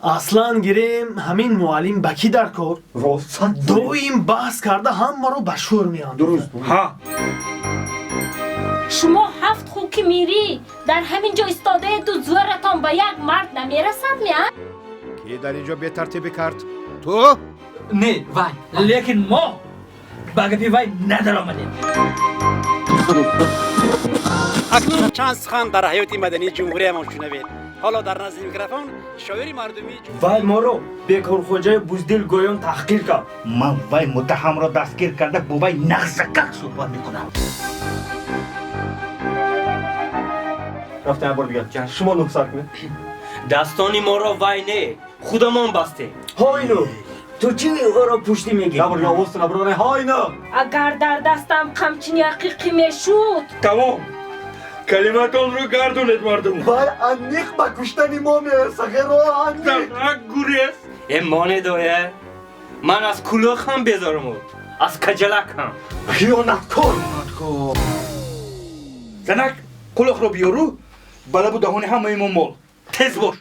Аслан гирем, ҳамин муаллим ба кӣ дар кор? Рост, сад. Доим баҳс карда, ҳамаро ба шӯр меандозад. Дуруст. Ҳа. Шумо ҳафт хуки мирӣ дар ҳамин ҷо истодаеду зӯратон ба як мард намерасад ми, а? Ки дар ин ҷо бетартибӣ кард? Ту? Не, вай. Лекин мо ба гапи вай надаромадем. Акнун чанд сухан дар ҳаёти мадании ҷумҳуриямон шунавед. Ҳоло дар назди микрофон шоири мардумии Вай моро бекорхоҷаи буздил гӯён таҳқир кард. Ман вай муттаҳамро дастгир карда, бо вай нағзакак суҳбат мекунам. Рафтем, як бор дигар шумо нӯҳ сар кунед. Дастони моро вай не, худамон бастем. Ҳойну. Ту чӣ ӯро пуштӣ мегирӣ? Як бор дигар овозтон аброра. Ҳойну. Агар дар дастам қамчини ҳақиқӣ мешуд. Тамом, калиматонро гардонед, мардум. Вай аниқ ба куштани мо мераса, ғеро аниқ. Як гурез. Э, монедоя, ман аз кулох ҳам безоруму аз каҷалак ҳам. Хиёнаткор. Занак, қулоқро биёру ба лабу даҳони ҳамаи мо мол. Тез бош.